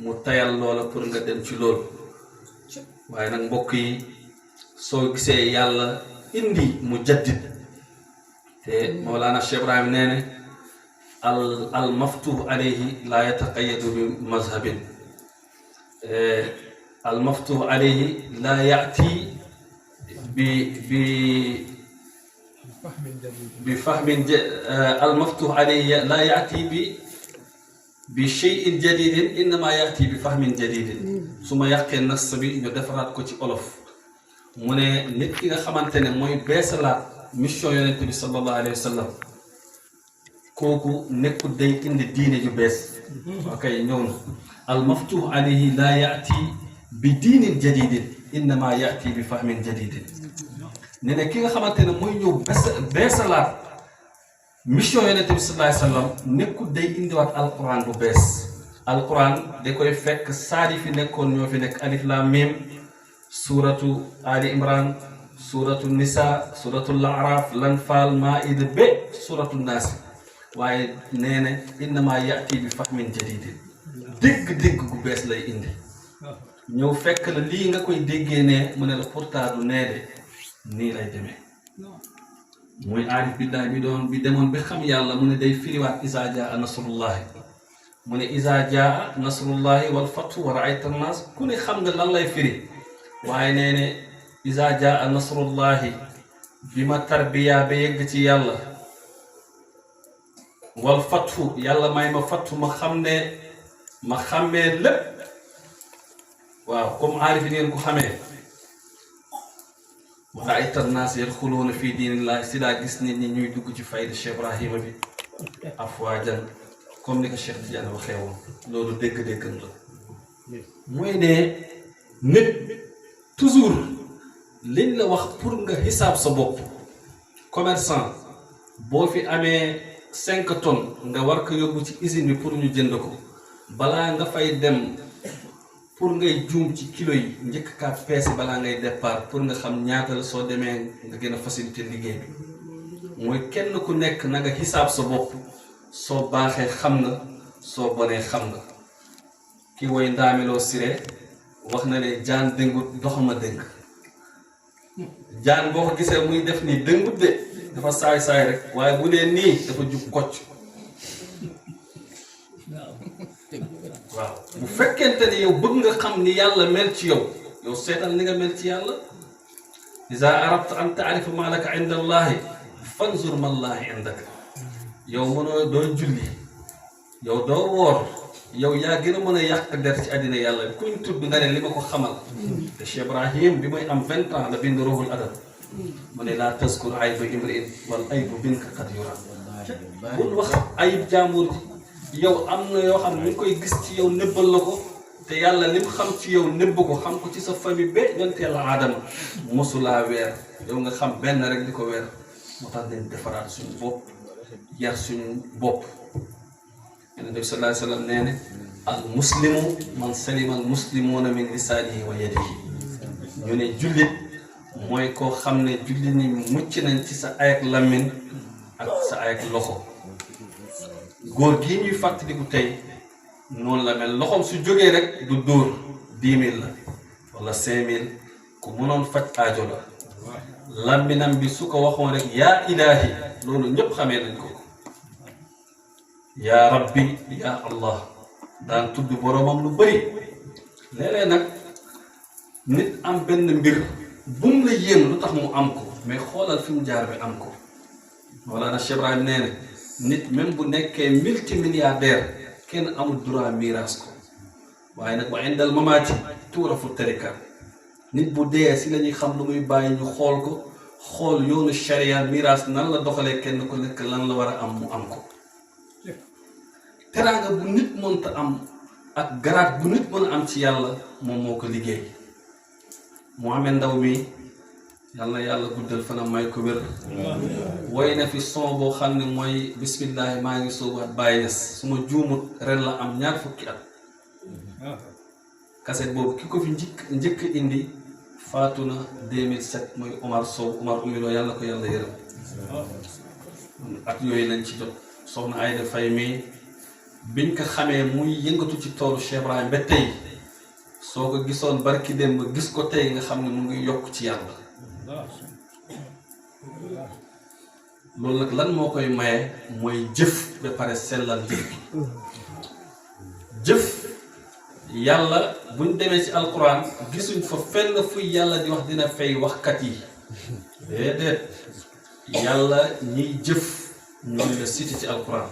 mu tayal loola pour nga dem ci loolu waaye nag mbokk yi soo gisee yàlla indi mu jaddid te Mawlana Cheikh Ibrahim nee ne al maftuh alayhi la yataqayyadu bi mazhabin al maftuh alayhi la ya'ti بفهم المفتوح عليه لا يأتي بشيء جديد إنما يأتي بفهم جديد ثم يحكي النص بي يدفرات كوتي أولف من نتكي خمانتين موي بيسلا مشو يونتبي صلى الله عليه وسلم كوكو نكو دي إن الدين جو بيس اوكي نون المفتوح عليه لا يأتي بدين جديد إنما يأتي بفهم جديد نينا كيغا خامتene moy ñew bessalat mission yonent bi sallallahu alayhi wasallam nekku day indi wat alquran bu bess alquran da koy fekk saari fi nekkon ñoo fi nek alif lam mim suratu ali imran suratu nisa suratu al-a'raf lanfal maida be suratu nas waye neene inma ya'ti bi fahmin jadid deg gu bess lay indi ñew fekk la li nga koy déggé né mu ne la pourtant du nédé nii lay demee muy aarif billahi bi demoon ba xam yàlla mu ne day firiwaat isa jaa nasrullahi mu ne isa jaa nasrullahi wal fathu wa ra'ayta an-nas ku ne xam nga lan lay firi waaye nee ne isa jaa nasrullahi bi ma tarbiya ba yegg ci yàlla wal fathu yàlla may ma fathu ma xàmmee lépp waaw comme aarif yi ngeen ko xamee ورأيت الناس يدخلون في دين الله سلا غيسني ني ñuy dugg ci fayda Cheikh Ibrahima bi afwajan comme ni ko Cheikh Tidiane waxee woon loolu dégg-déggam la mooy ne nit toujours liñ la wax pour nga xisaab sa bopp commerçant boo fi amee 5 tonnes nga war ko yóbbu ci usine bi pour ñu jënd ko balaa nga fay dem pour ngay juum ci kilo yi njëkk ka peese balaa ngay départ pour nga xam ñaata la soo demee nga gën a facilité liggéey bi mooy kenn ku nekk na nga xisaab sa bopp soo baaxee xam nga soo bonee xam nga ki woy ndaamiloo siré wax na ne jaan dëngut doxama dëng jaan boo ko gisee muy def nii dëngut de dafa saay rek waaye bu dee nii dafa jub kocc waaw bu fekkente ne yow bëgg nga xam ni yàlla mel ci yow seetal ni nga mel ci yàlla iza aradta an ta'rifa ma laka inda allahi fanzur ma allahi indaka yow mënoo doo julli yow doo woor yow yaa gën a mën a yàq der ci àddina yàlla kuñ tudd nga ne li ma ko xamal te Cheikh Ibrahim bi muy am 20 ans la bind ruhul adab mu ne laa tazkur ayba imri'in wal aybu binka qad yura bul wax ayib jàmbur yow am na yoo xam ne mi ngi koy gis ci yow nëbbal la ko te yàlla lim xam ci yow nëbb ko xam ko ci sa famille ba yonent Yàlla Aadama mosulaa weer yow nga xam benn rek di ko weer moo tax dañ defaraat suñu bopp yar suñu bopp Yonent bi sallallahu alayhi wa sallam nee ne al muslimu man salima al muslimuuna min lisaanihi wa yadihi ñu ne jullit mooy koo xam ne jullit ñi mucc nañ ci sa ayak lammin ak sa ayak loxo góor gii ñuy fàttaliku tey noonu la mel loxoom su jógee rek du dóor 10 000 la wala 5 000 ku mënoon faj aajo la làmbinam bi su ko waxoon rek yaa ilaahi loolu ñëpp xamee nañ ko yaa rabbi yaa allah daan tudd boromam lu bëri léeg-léeg nag nit am benn mbir bum la yéem lu tax mu am ko mais xoolal fi mu jaar bi am ko Mawlana Cheikh Ibrahim nee na nit même bu nekkee multimilliardaire kenn amul droit miiras ko waaye nag wa indal mamaati tuurafu tarika nit bu dee si la ñuy xam lu muy bàyyi ñu xool ko xool yoonu sharia miiras nan la doxalee kenn ku nekk lan la war a am mu am ko teraanga bu nit mënta am ak garaat bu nit mën a am ci yàlla moom moo ko liggéey Mohamed Ndaw mi yàlla na yàlla guddal fanam may ko wér woy na fi son boo xam ne mooy bismillahi maa ngi soobaat Baye Niass su ma juumut ren la am 20 at kaset boobu ki ko fi njëkk indi faatu na 2007 mooy Omar Sow Omar Umilo yàlla ko yàlla yërëm at yooyu lañ ci jot soxna Ayda Faye mi biñ ko xamee muy yëngatu ci toolu Cheikh Ibrahim ba tey soo ko gisoon barki dem ba gis ko tey nga xam ne mu ngi yokk ci yàlla. loolu nag lan moo koy maye mooy jëf ba pare sellal jëf bi jëf yàlla buñ demee ci alquran gisuñ fa fenn fuy yàlla di wax dina fay waxkat yi déedéet yàlla ñiy jëf ñooñu la cité ci alquran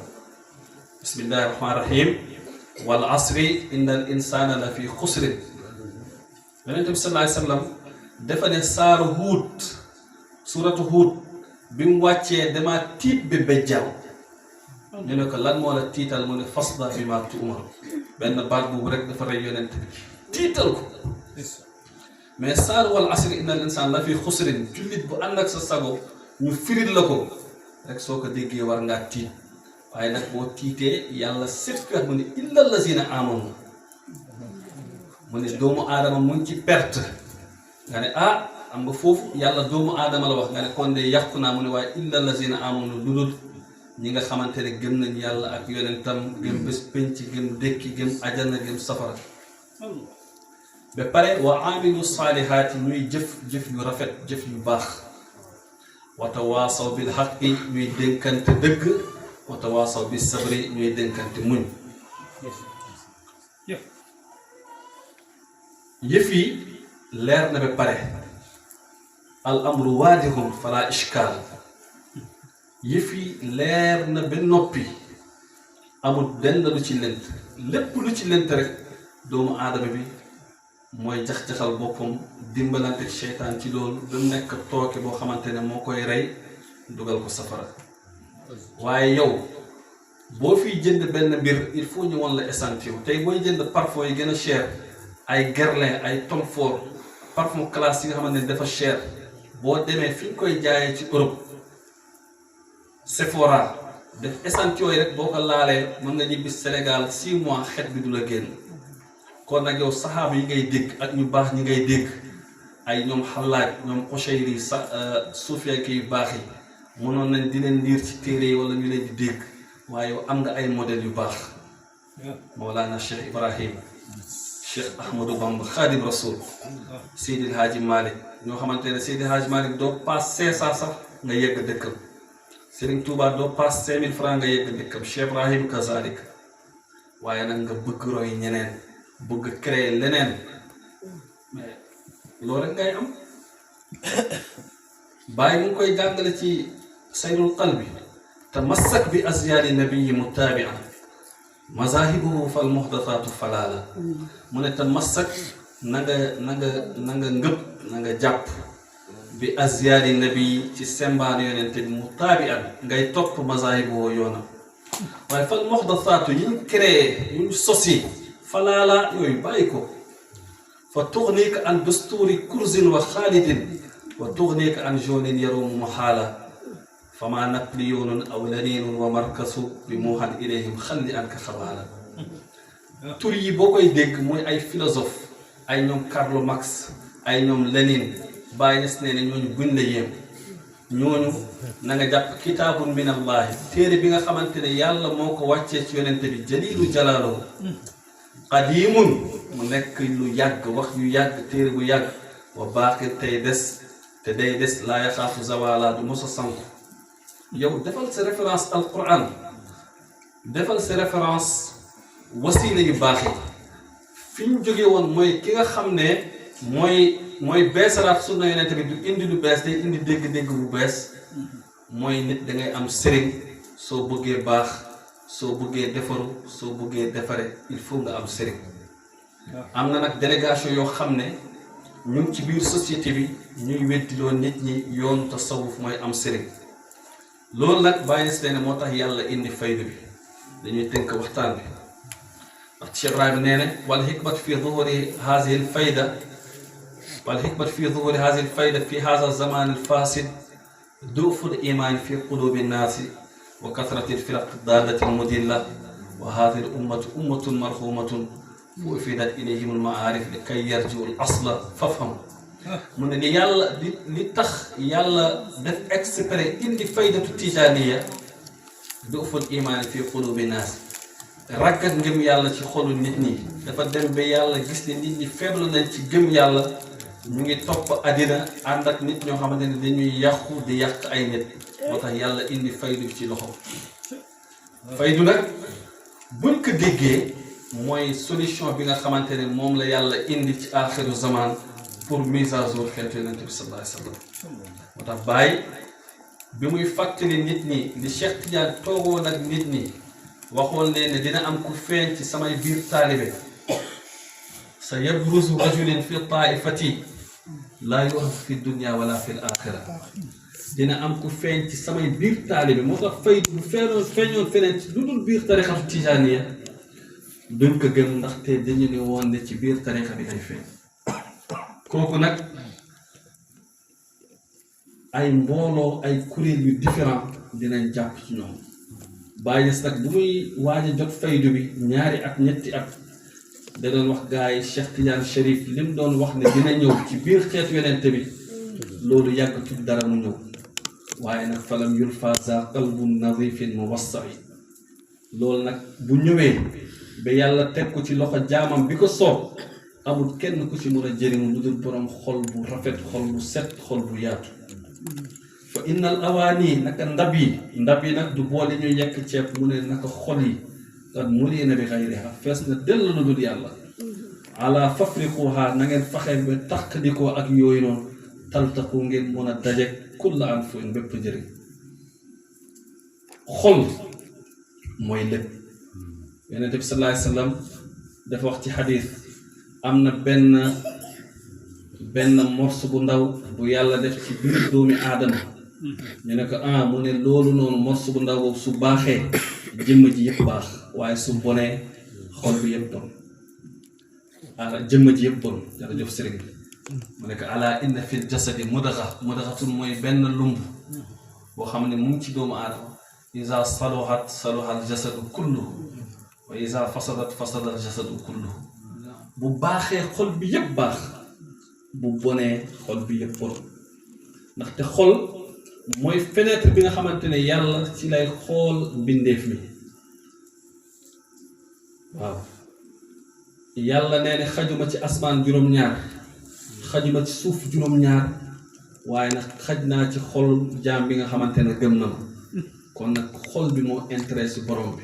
bismillahi rahmaani rahim wal asri inna al insana la fi xusrin yonente bi sallallahu alayhi wa sallam dafa ne saaru Huud suratu Huud bi mu wàccee dama tiit bi bejjaaw ñu ne ko lan moo la tiital mu ne fasda bi ma tu'mar benn baat boobu rek dafa rey yonent bi tiital ko mais saar wal asri inna al insaan la fi xusrin jullit bu ànd ak sa sago ñu firil la ko rek soo ko déggee war ngaa tiit waaye nag boo tiitee yàlla certificat mu ne illa allazina amanu mu ne doomu aadama mu ngi ci perte nga ne ah am nga foofu yàlla doomu aadama la wax nga ne kon de yàqu naa mu ne waaye illa allazina amanu lu dul ñi nga xamante ne gëm nañ yàlla ak yonentam gëm bés penc gëm dékki gëm ajana gëm safara ba pare wa amilu saalihaati ñuy jëf yu rafet jëf yu baax wa tawaasaw bil haqqi ñuy dénkante dëgg wa tawaasaw bis sabri ñuy dénkante muñ yëf yi leer na ba pare al amru waadihun fala ishkaal yëf yi leer na ba noppi amul benn lu ci lënt lépp lu ci lënt rek doomu aadama bi mooy jax-jaxal boppam dimbalante ak seytaan ci loolu ba mu nekk tooke boo xamante ne moo koy rey dugal ko safara waaye yow boo fiy jënd benn mbir il faut ñu won la échantillon tey booy jënd parfum yi gën a cher ay Guerlain ay Tom Ford parfum classe yi nga xamante ne dafa cher boo demee fi ñu koy jaayee ci Europe Sephora def échantillon yi rek boo ko laalee mën nga ñibbi Sénégal 6 mois xet bi du la génn kon nag yow saxaaba yi ngay dégg ak ñu baax ñi ngay dégg ay ñoom Xallaaj ñoom Qushayri sa suufiyanke yu baax yi mënoon nañ di leen liir ci téere yi wala ñu leen di dégg waaye yow am nga ay modèles yu baax Mawlana Cheikh Ibrahim Cheikh Ahmadou Bamba Khadim Rasoul Seydil Hadji Malick ñoo xamante ne Seydil Hadji Malick doo paas 500 sax nga yegg dëkkam Serigne Touba doo paas 5000 francs nga yegg dëkkam Cheikh Ibrahim kazalik waaye nag nga bëgg roy ñeneen bëgg créer leneen mais loolu rek ngay am bàyyi mu ngi koy jàngale ci sayrul qalbi tamassak bi azyaari nabiyi mutaabian mazahibuhu fal muhdathaatu falaala mu ne tamassak na nga ngëpp na nga jàpp bi azyaari nabiyi ci sembaan yonente bi mutaabian ngay topp mazahibuhu yoonam waaye fal muhdathaatu yi ñu créé yu ñu sosi falaala yooyu bàyyi ko fa tughnika an dusturi kurzin wa xaalidin wa tughnika an joonin yarumu muhaala fama napliyonun aw laninun wa markasu bi muuxan ilayhim xalli an ka xabaala tur yi boo koy dégg mooy ay philosophe ay ñoom Karl Marx ay ñoom Lénine bàyyi nes nee ne ñooñu buñ la yéem ñooñu na nga jàpp kitaabun min allahi téere bi nga xamante ne yàlla moo ko wàccee ci yonente bi jalilu jalaaluhu qadimun mu nekk lu yàgg wax yu yàgg téere bu yàgg wa baaqir tey des te day des laa yaxaafu zawala du mos a sanku yow defal sa référence alquran defal sa référence wasiila yu baax yi fi ñu jóge woon mooy ki nga xam ne mooy beesalaat sunna yonente bi du indi lu bees day indi dégg-dégg bu bees mooy nit da ngay am sëriñ soo bëggee baax soo bëggee defaru soo bëggee defare il faut nga am sëriñ am na nag délégation yoo xam ne ñu ngi ci biir société bi ñuy weddiloo nit ñi yoonu tasawuf mooy am sëriñ loolu nag bàyyi si ne moo tax yàlla indi faydu bi dañuy tënk waxtaan bi ndax Cheikh Ibrahima nee ne wal hikmatu fi zuhuri hazihi al fayda wal hikmatu fi zuhuri hazihi al fayda fi hadha zaman al fasid du'fu al iman fi qulubi an-nasi wa kathrati al firaq ad-dallati al mudilla wa hadhihi al ummatu ummatun marhumatun fufidat ilayhim al ma'arif likay yarji'u al asla fafham mu ne ni yàlla li tax yàlla def exprès indi faydatu tijaaniya du'ful imaan fi qulubi naas raggat ngëm yàlla ci xolu nit ñi dafa dem ba yàlla gis ne nit ñi faible nañ ci gëm yàlla ñu ngi topp àddina ànd ak nit ñoo xamante ne dañuy yàqu di yàq ay nit moo tax yàlla indi faydu ci loxo faydu nag buñ ko déggee mooy solution bi nga xamante ne moom la yàlla indi ci axiru zaman pour mise à jour xeetu yonent bi sallallahu alayhi wa sallam moo tax Baay bi muy fàttali nit ñi li Cheikh Tidiane toogoon ak nit ñi waxoon leen ne dina am ku feeñ ci samay biir taalibe sa yabruzu rajulin fi taifati laa yu'raf fi dunya wala fi al-axira dina am ku feeñ ci samay biir taalibe moo tax faydu bu feeñoon feneen ci lu dul biir tarixatu tijaaniya duñ ko gëm ndaxte dañu ne woon ne ci biir tarixa bi ay feeñ kooku nag ay mbooloo ay kuréel yu différent dinañ jàpp ci ñoom Baay Ñas nag bu muy waaj a jot faydu bi ñaari at ñetti at da doon wax gars yi Cheikh Tidiane Chérif li mu doon wax ne dina ñëw ci biir xeetu yonente bi loolu yàggatul dara mu ñëw waaye nag falam yulfa za qalbun nadifin muwassai loolu nag bu ñëwee ba yàlla teg ko ci loxo jaamam bi ko soob amul kenn ku ci mën a jëriñu lu dul borom xol bu rafet xol bu set xol bu yaatu fa innal awaani naka ndab yi nag du boole ñu yekk ceeb mu ne naka xol yi qad mulina bi xayriha fees na dell lu dul yàlla ala fafriquha na ngeen faxe ba taqdikoo ak yooyu noonu taltaqu ngeen mën a daje kulla an fu bépp njëriñ xol mooy lépp yonent bi sallallahu alayhi wa sallam dafa wax ci xadiis am na benn morceau bu ndaw bu yàlla def ci biir doomi aadama ñu ne ko mu ne loolu noonu morceau bu ndaw boobu su baaxee jëmm ji yëpp baax waaye su bonee xol bi yëpp bon jëmm ji yëpp bon jërëjëf sëriñ bi mu ne ko ala inna fil jasadi mudaxatun mooy benn lumb boo xam ne mu ngi ci doomu aadama iza saluhat saluhal jasadu kulluhu wa iza fasadat fasadal jasadu kulluhu bu baaxee xol bi yëpp baax bu bonee xol bi yëpp bon ndaxte xol mooy fenêtre bi nga xamante ne yàlla ci lay xool mbindeef mi waaw yàlla nee ne xajuma ci asmaan juróom-ñaar xajuma ci suuf juróom-ñaar waaye nag xaj naa ci xol jaam bi nga xamante ne gëm na ma kon nag xol bi moo intéressé borom bi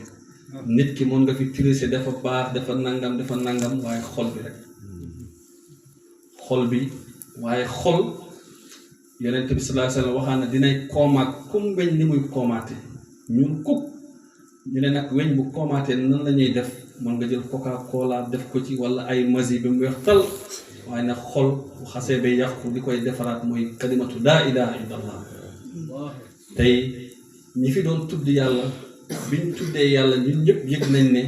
nit ki mën nga fi tricher dafa baax dafa nangam waaye xol bi rek xol bi waaye xol yonent bi sallallahu alayhi wa sallam waxaan na dinay koomaat comme weñ ni muy koomaate ñun kuk ñu ne nag weñ bu koomaatee nan la ñuy def mën nga jël coca cola def ko ci wala ay masi bi mu weex tal waaye nag xol bu xasee ba yàqu li koy defaraat mooy kalimatu laa ilaha illallah tey ñi fi doon tudd yàlla biñ tuddee yàlla ñun ñëpp yëg nañ ne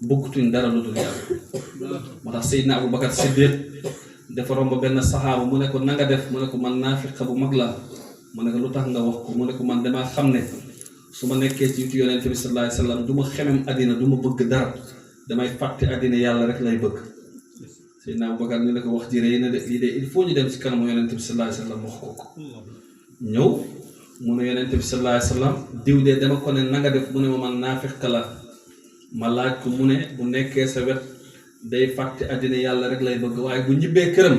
bëggatuñ dara lu dul yàlla moo tax Seydina Aboubacar Siddiq dafa romb benn saxaaba mu ne ko na nga def mu ne ko man naafiq bu mag laa mu ne ko lu tax nga wax ko mu ne ko man damaa xam ne su ma nekkee ci yutu yonente bi sallallahu alayhi wa sallam du ma xemem àddina du ma bëgg dara damay fàtte àddina yàlla rek lay bëgg Seydina Aboubacar ñu ne ko wax ji rëy na de lii de il faut ñu dem ci kanamu yonente bi sallallahu alayhi wa sallam wax ko ñëw mu ne yonente bi sallallahu alayhi wa sallam diw de dama ko ne na nga def mu ne ma man naafiq la ma laaj ko mu ne bu nekkee sa wet day fàtte àddina yàlla rek lay bëgg waaye bu ñibbee këram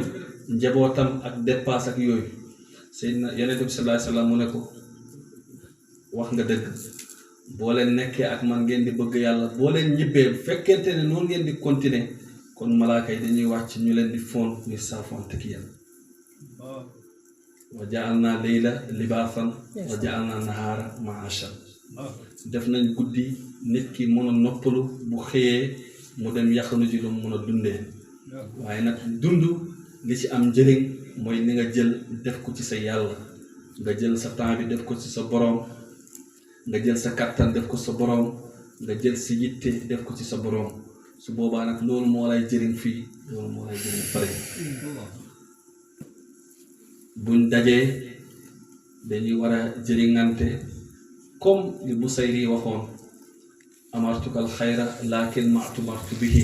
njabootam ak dépasse ak yooyu Seydina yonente bi sallallahu alayhi wa sallam mu ne ko wax nga dëgg boo leen nekkee ak man ngeen di bëgg yàlla boo leen ñibbee bu fekkente ne noonu ngeen di continuer kon malaaka yi dañuy wàcc ñu leen di foon ñu saafoon teg yàlla wa ja'alna layla libaasan wa ja'alna nahaara ma'ashan def nañ guddi nit ki mën a noppalu bu xëyee mu dem yàqanu ji lu mu mën a dundee waaye nag dund li ci am njëriñ mooy ni nga jël def ko ci sa yàlla nga jël sa temps bi def ko ci sa boroom nga jël sa kattan def ko sa boroom nga jël si yitte def ko ci sa boroom su boobaa nag loolu moo lay jëriñ fii loolu moo lay jëriñ fële buñ dajee dañuy war a jëriñante comme li Busayri waxoon amartukal xayra laakin ma'tumartu bihi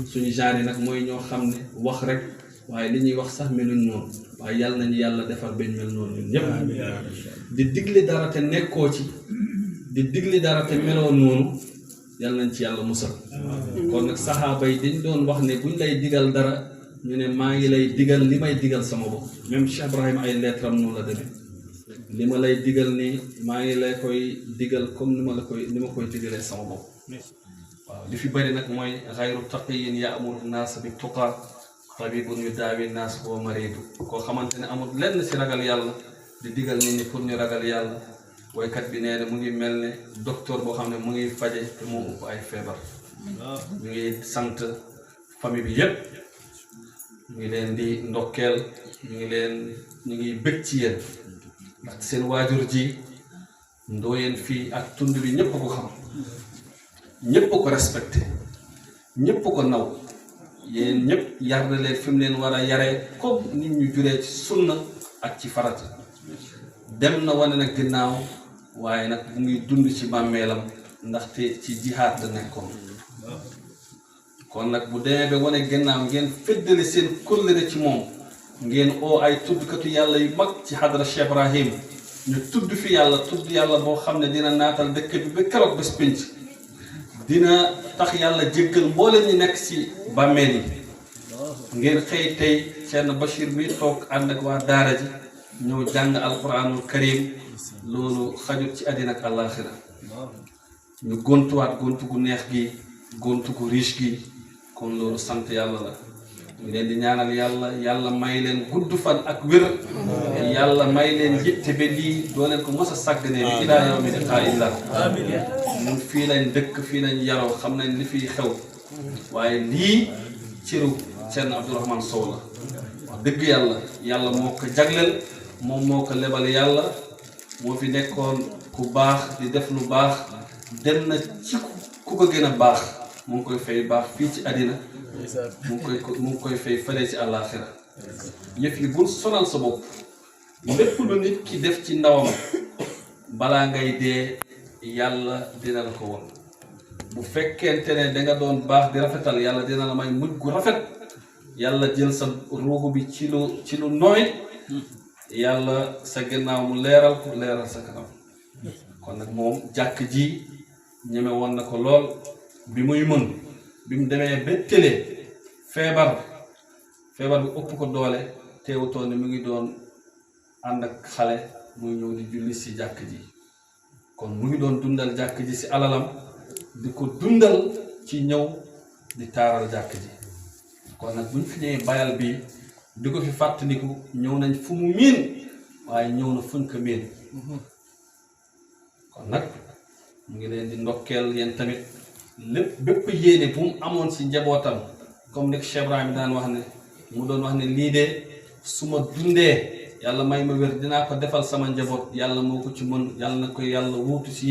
suñu genre nag mooy ñoo xam ne wax rek waaye li ñuy wax sax meluñ noonu waaye yàlla nañu yàlla defar bañ mel noonu ñun ñëpp di digle dara te nekkoo ci di digle dara te meloo noonu yal nañ ci yàlla musal kon nag saxaaba yi dañ doon wax ne buñ lay digal dara ñu ne maa ngi lay digal li may digal sama bopp même Cheikh Ibrahim ay lettre am noonu la demee li ma lay digal nii maa ngi lay koy digal comme ni ma koy digalee sama bopp waaw li fi bëri nag mooy xayru taqiyin ya'muru naas bi tuqa tabibun yudaawi naas boo maridu koo xamante ne amul lenn si ragal yàlla di digal nit ñi pour ñu ragal yàlla woykat bi nee na mu ngi mel ne docteur boo xam ne mu ngi faje te moo ëpp ay feebar ñu ngi sant famille bi yépp ñu ngi leen di ndokkeel ñu ngi bëgg ci yéen ndax seen waajur ji ndooyeen fii ak tund bi ñëpp ko xam ñëpp ko respecté ñëpp ko naw yéen ñëpp yar na leen fi mu leen war a yaree comme nit ñu juree ci sunna ak ci farata dem na wane nag ginnaaw waaye nag mu ngi dund ci bàmmeelam ndaxte ci jihaad la nekkoon kon nag bu demee ba wane ginnaaw ngeen feddali seen kóllëre ci moom ngeen oo ay tuddkatu yàlla yu mag ci xadra Cheikh Ibrahim ñu tudd fi yàlla tudd yàlla boo xam ne dina naatal dëkk bi ba keroog bés pénc dina tax yàlla jéggal mboolem ñi nekk ci bàmmeel yi ngeen xëy tey Thierno Bachir mi toog ànd ak waa daara ji ñëw jàng alquranul karim loolu xajut ci àddina ak àllaaxira ñu gontuwaat gontu gu neex gi gontu gu riche gi kon loolu sant yàlla la ñu leen di ñaanal yàlla may leen gudd fan ak wér yàlla may leen yitte ba lii doo leen ko mos a sàgganee bi ilaa yawmi liqaa'illah ñun fii lañ dëkk fii lañ yaroo xam nañ li fiy xew waaye lii ciru Thierno Abdourahmane Sow la wax dëgg yàlla moo ko jagleel moom moo ko lebal yàlla moo fi nekkoon ku baax di def lu baax dem na ci ku ko gën a baax mu ngi koy fay baax fii ci àddina mu ngi koy fay fële ci àllaaxira yëf yi bul sonal sa bopp lépp lu nit ki def ci ndawam balaa ngay dee yàlla dina la ko won bu fekkente ne danga doon baax di rafetal yàlla dina la may mujj gu rafet yàlla jël sa ruuxu bi ci lu nooy yàlla sa gannaaw mu leeral sa kanam kon nag moom jàkk ji ñeme woon na ko lool bi muy mën bi mu demee ba télé feebar bi ëpp ko doole teewutoon ne mu ngi doon ànd ak xale muy ñëw di julli si jàkk ji kon mu ngi doon dundal jàkk ji si alalam di ko dundal ci ñëw di taaral jàkk ji kon nag buñ fi ñëwee bayal bi di ko fi fàttaliku ñëw nañ fu mu miin waaye ñëw na fuñ ko miin kon nag mu ngi leen di ndokkeel yéen tamit bépp yéene bu mu amoon si njabootam comme ni Cheikh Ibrahim daan wax ne mu doon wax ne lii de su ma dundee yàlla may ma wér dinaa ko defal sama njaboot yàlla moo ko ci mën yàlla na ko yàlla wuutu si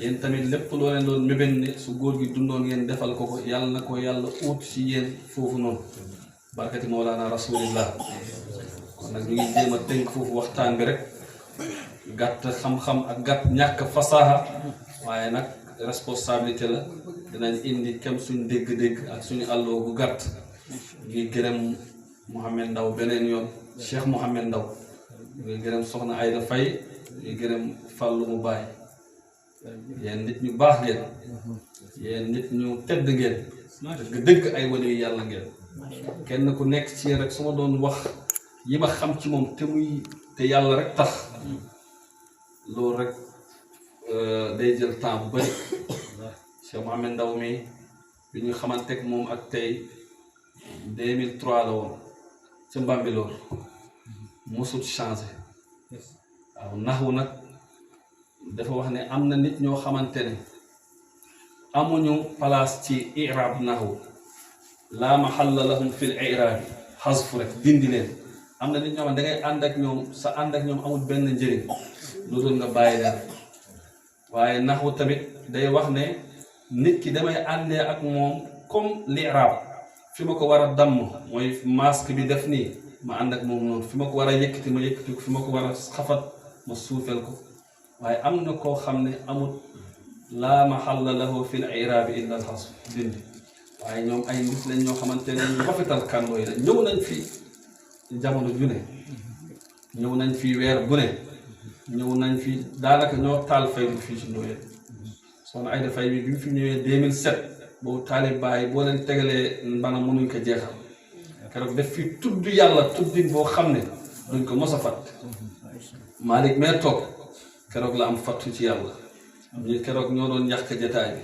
yéen tamit lépp loo leen doon mébén ne su góor gi dundoon ngeen defal ko yàlla na ko yàlla wuutu si yéen foofu noonu barkati Mawlana Rasulillah kon nag ñu ngi jéem a tënk foofu waxtaan bi rek gàtt xam-xam ak gàtt ñàkk fasaha waaye nag responsabilité la dinañ indi kem suñu dégg-dégg ak suñu àlloo gu gàtt ngi gërëm Mouhamed Ndaw beneen yoon Cheikh Mouhamed Ndaw ngi gërëm Soxna Ayda Faye ngi gërëm Fàllu mu Baay yéen nit ñu baax ngeen yéen nit ñu tedd ngeen dëgg ay wali yu yàlla ngeen kenn ku nekk ci yéen rek su ma doon wax yi ma xam ci moom te yàlla rek tax loolu rek day jël temps bu bëri Cheikh Mouhamed Ndaw mi bi ñu xamanteeg moom ak tey 2003 la woon ca Mbambilor mosut changé waaw naxwu nag dafa wax ne am na nit ñoo xamante ne amuñu place ci i'raab naxwu laa mahalla lahum fil i'raab xasfu rek dindi leen am na nit ñoo xam ne dangay ànd ak ñoom sa ànd ak ñoom amul benn njëriñ lu dul nga bàyyi leen waaye naxwu tamit day wax ne nit ki damay àndee ak moom comme l'iraab fi ma ko war a damm mooy masque bi def nii ma ànd ak moom noonu fi ma ko war a yëkkati ma yëkkati ko fi ma ko war a xafat ma suufel ko waaye am na koo xam ne amul laa mahalla lahu fil i'raabi illa al-hasf dindi waaye ñoom ay nit lañ ñoo xamante ne ñu rafetal kàndoo yi la ñëw nañ fi jamono ju ne ñëw nañ fi weer bu ne ñëw nañ fi daanaka ñoo taal fay fii ci Ndoyeen soxna Aïda Faye bi mu fi ñëwee 2007 boobu taalib baay boo leen tegalee mbana mënuñ ko jeexal keroog def fi tudd yàlla tuddin boo xam ne duñ ko mos a fàtt Malick mee toog keroog la am fattu ci yàlla ñu keroog ñoo doon ñàkk jataay bi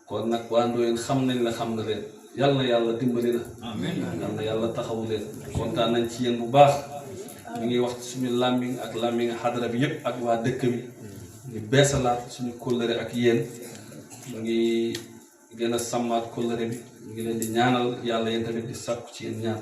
kon nag waa Ndoyeen xam nañ la xam na leen yàlla na yàlla dimbali na yàlla na yàlla taxawu leen kontaan nañ ci yéen bu baax ñu ngi wax suñu làmmiñ ak làmmiñ xadara bi yëpp ak waa dëkk bi ñu beesalaat suñu kóllëre ak yéen mu ngi gën a sàmmaat kóllëre bi ñu ngi leen di ñaanal yàlla yéen tamit di sàkku ci yéen ñaan